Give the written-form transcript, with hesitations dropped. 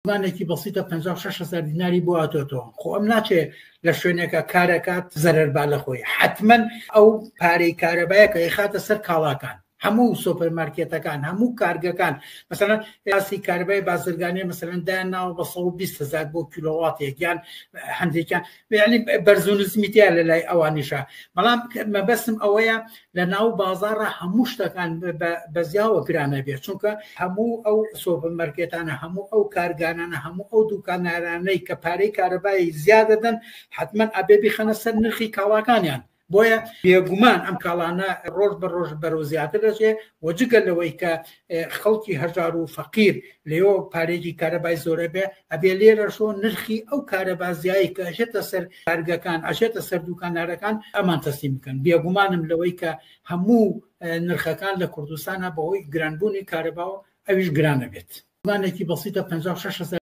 دوکانێکی بەسیتە 56 هەزار دیناری بۆ هاتۆتەوە. خۆ ئەم ناچێ لە شوێنێکە کارەکات زەرەر با لە خۆی، حتمما ئەو پارەی کارەبایە کە ئەیخاتە سەر کاڵاکان، هەموو سۆپەرمارکێتەکان، هەموو کارگەکان، مەسەلەن باسی کارەبای بازرگانی مەسەلەن دایان ناوە بە 120 هەزار بۆ کیلۆواتێک، یان هەندێکیان یعنی بەرز و نزمی تیا لە لای ئەوانیشە. بەڵام مەبەستم ئەوەیە لە ناو بازاڕە هەموو شتەکان بە زیاوە گرانە بێت، چونکە هەموو ئەو سۆپەرمارکێتانە، هەموو ئەو کارگانانە، هەموو ئەو دوکانارانەی کە پارەی کارەبای زیادەدەن حتمما ئەبێ بیخەنە سەر نرخی کاڵاکانیان. بۆیە بێگومان ئەم کاڵانە ڕۆژ بە ڕۆژ بەرەو زیاتر دەچێ و جگە لەوەی کە خەڵکی هەژار و فەقیر لێەوە پارێکی کارەبای زۆرە بێ، ئەبێ لێرەشۆ نرخی ئەو کارەبا زیایی کە ئەشێتە سەر کارگەکان، ئەشێتە سەر دوکاندارەکان ئەمان تەسلیم بکەن. بێگومانم لەوەی کە هەموو نرخەکان لە کوردستانە بەهۆی گرانبوونی کارەباوە ئەویش گرانە بێت. دوکانێکی بەسیتە 56 هەزار.